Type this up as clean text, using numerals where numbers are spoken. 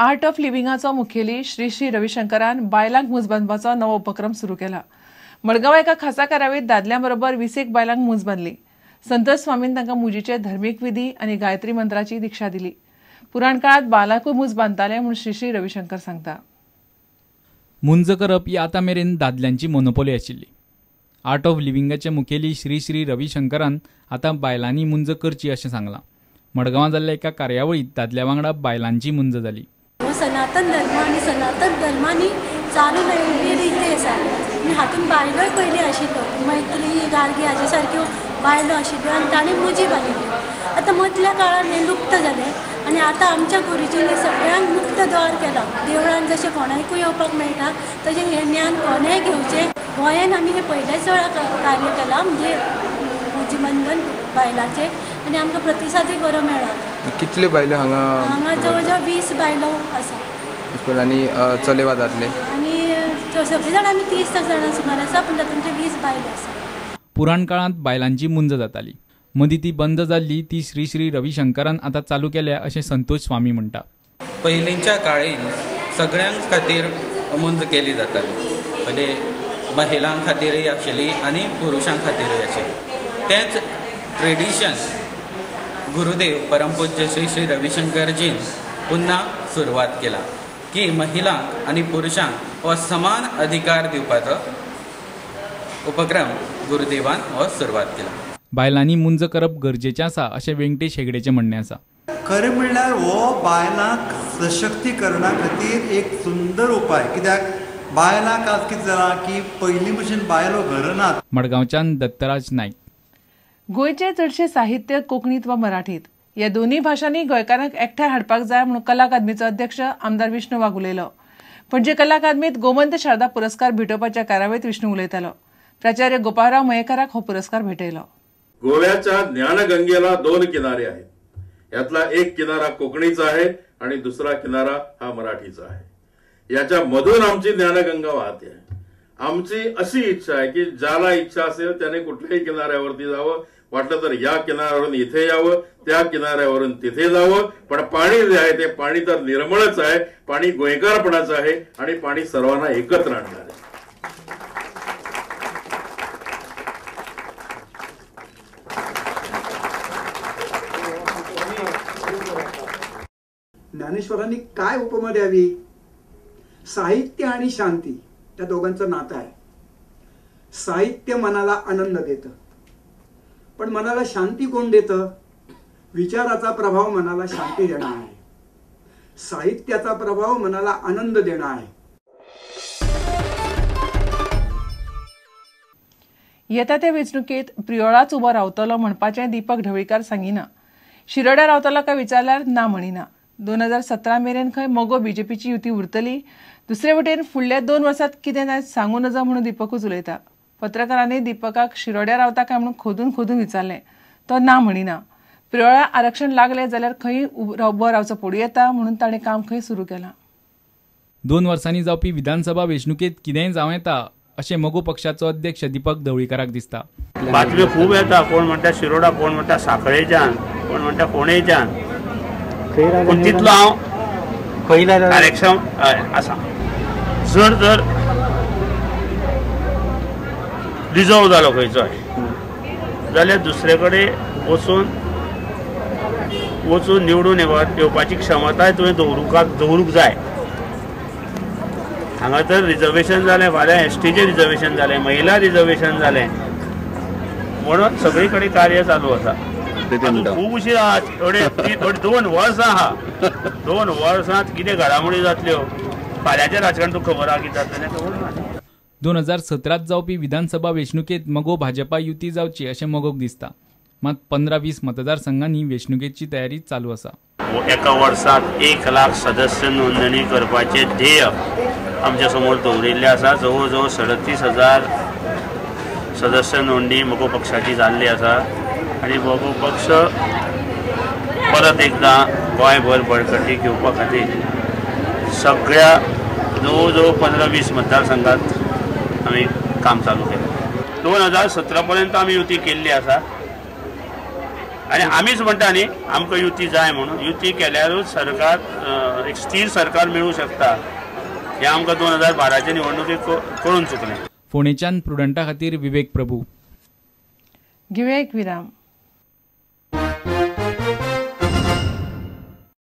Art of लिव्हिंगाचो मुखेली श्री श्री रविशंकरान बायलांक मूज बांदपाचो नवो उपक्रम सुरू केला. मडगांव एका खासा कार्यावळीत दादल्यां बरोबर 20 बायलांक मूज बांदली. संतोष स्वामीन तांकां मुजीचे धर्मीक विधी आनी गायत्री मंत्राची दीक्षा दिली. पुराण काळात बायलांकूय मूज बांदताले म्हूण श्री श्री रविशंकर सांगता. मुंज करप ही आतां मेरेन दादल्यांची मोनोपोली आशिल्ली. आर्ट ऑफ लिव्हिंगाचे मुखेली श्री श्री रविशंकरान आतां बायलांनी मुंज करची अशें सांगलां. मडगांवां जाल्ल्या एका कार्यावळींत दादल्या वांगडा बायलांची मुंज जाली. सनातन धर्म आनी सनातन धर्मांनी चालून आयिल्ली रिती आसा आनी हातूंत बायलोय पयलीं आशिल्ल्यो, मैत्री गार्गी हाजे सारक्यो बायलो आशिल्ल्यो आनी तांणी मुजी बांदिल्ल्यो. आतां मदल्या काळार हें लुप्त जालें आनी आतां आमच्या गुरुजींनी सगळ्यांक मुक्त द्वार केला. देवळान जशें कोणाकूय येवपाक मेळटा तशें हें ज्ञान कोणेंय घेवचें. गोंयान आमी हें पयल्याच वेळा कार्य केलां, म्हणजे मुजी बंधन बायलांचें, आनी आमकां प्रतिसादूय बरो मेळ्ळा. कितल्यो बायलो हांगा? हांगा जवळ जवळ 20 बायलो आसा. आनी चले वा दादले? आनी सगळीं जाणां आमी 30 जाणां सुमार आसा, पूण तातूंत 20 बायलो आसा. पुराण काळांत बायलांची मुंज जाताली. मदीं ती बंद जाल्ली ती श्री श्री रविशंकरान आतां चालू केल्या अशें संतोष स्वामी म्हणटा. पयलींच्या काळीन सगळ्यां खातीर मुंज केली जाताली, म्हणजे महिलां खातीरय आशिल्ली आनी पुरुशां खातीरय आशिल्ली. तेंच ट्रेडिशन गुरुदेव परमपूज्य श्री श्री रविशंकरजीन पुन्हा सुरवात केला की महिलांक आनी पुरुशांक हो समान अधिकार दिवपाचो उपक्रम गुरुदेवान हो सुरवात केला. बायलांनी मुंज करप गरजेचें आसा अशें वेंकटेश हेगडेचें म्हणणें आसा. खरें म्हणल्यार हो बायलांक सशक्तीकरणा खातीर एक सुंदर उपाय. कित्याक बायलांक आज कितें जालां की पयलीं भशेन बायलो घरनात. मडगांवच्यान दत्तराज नायक. गोंयचें चडशें साहित्य कोंकणीत वा मराठीत, ह्या दोनूय भाशांनी गोंयकारांक एकठांय हाडपाक जाय म्हणून कला अकादमीचो अध्यक्ष आमदार विष्णू वाघ उलयलो. पणजे कला अकादमीत गोमंत शारदा पुरस्कार भेटोवपाच्या कार्यावळीत विष्णू उलयतालो. प्राचार्य गोपाळराव मयेकाराक हो पुरस्कार भेटयलो. गोव्याच्या ज्ञानगंगेला 2 किनारे आहेत. यातला एक किनारा कोकणीचा आहे आणि दुसरा किनारा हा मराठीचा आहे. याच्या मधून आमची ज्ञानगंगा वाहते आहे. आमची अशी इच्छा आहे की ज्याला इच्छा असेल त्याने कुठल्याही किनाऱ्यावरती जावं, वाटलं तर या किनाऱ्यावरून इथे यावं, त्या किनाऱ्यावरून तिथे जावं, पण पाणी जे आहे ते पाणी तर निर्मळच आहे, पाणी गोयकारपणाचं आहे आणि पाणी सर्वांना एकत्र आणणार आहे. ज्ञानेश्वरांनी काय उपमा द्यावी? साहित्य आणि शांती त्या दोघांचं नातं आहे. साहित्य मनाला आनंद देतं, पण मनाला शांती कोण देतं? विचाराचा प्रभाव मनाला शांती देणं आहे. साहित्याचा प्रभाव मनाला आनंद देणं आहे. येता त्या वेंचणुकेत प्रियोळाच उबो रावतलो म्हणपाचें दीपक ढवळीकार सांगिना. शिरोड्या रावतलो काय विचारल्यार ना म्हणिना. 2017 मेरेन खंय मगो बीजेपीची युती उरतली. दुसरे वटेन फुडल्या 2 वर्सांत कितें जायत सांगू नजो म्हणून दीपकूच उलयता. पत्रकारांनी दीपकाक शिरोड्या रावता काय म्हणून खोदून खोदून विचारलें, तो ना म्हणिना. प्रियोळा आरक्षण लागलें जाल्यार खंय उबो रावचो पडूं येता म्हणून ताणें काम खंय सुरू केलां. 2 वर्सांनी जावपी विधानसभा वेंचणुकेंत कितेंय जावं येता अशें मगो पक्षाचो अध्यक्ष दीपक ढवळीकाराक दिसता. बातम्यो खूब येता, कोण म्हणटा शिरोडा, कोण म्हणटा साखळेच्यान, कोण म्हणटा फोंडेच्यान, पूण तितलो हांव कार्यक्षम आसा. जर जर रिजर्व जालो खंयचोय जाल्यार दुसरे कडेन वचून वचून निवडून येवपाची क्षमताय तुवें दवरूंक जाय. हांगा तर रिजर्वेशन जालें, फाल्यां एसटीचें रिजर्वेशन जालें, महिला रिजर्वेशन जालें, म्हणून सगळी कडेन कार्य चालू आसा. खूब उशीर आहा, थोडे 2 वर्सां आहा. 2 वर्सांत कितें घडामोडी जातल्यो फाल्यांचें राजकारण तुका खबर आहा कितें जातलें खबर ना. 2017 जावपी विधानसभा वेंचणुकेंत मगो भाजपा युती जावची अशें मगोक दिसता. मात 15-20 मतदारसंघांनी वेंचणुकेची तयारी चालू आसा. एका वर्सात 1 लाख सदस्य नोंदणी करपाचें ध्येय आमच्या समोर दवरिल्लें आसा. जवळ जवळ 37,000 सदस्य नोंदणी मगो पक्षाची जाल्ली आसा आनी मगो पक्ष परत एकदां गोंयभर बळकटी घेवपा खातीर सगळ्या जवळ जवळ 15-20 मतदारसंघात आमी काम चालू केलें. 2017 पर्यंत आमी युती केल्ली आसा. आनी आमीच म्हणटा न्ही आमकां युती जाय म्हणून, युती केल्यारूच सरकार एक स्थिर सरकार मेळूं शकता हें आमकां 2012चे निवडणुकेक कळून चुकलें. फोंडेच्यान प्रुडंटा खातीर विवेक प्रभू. घेवया एक विराम.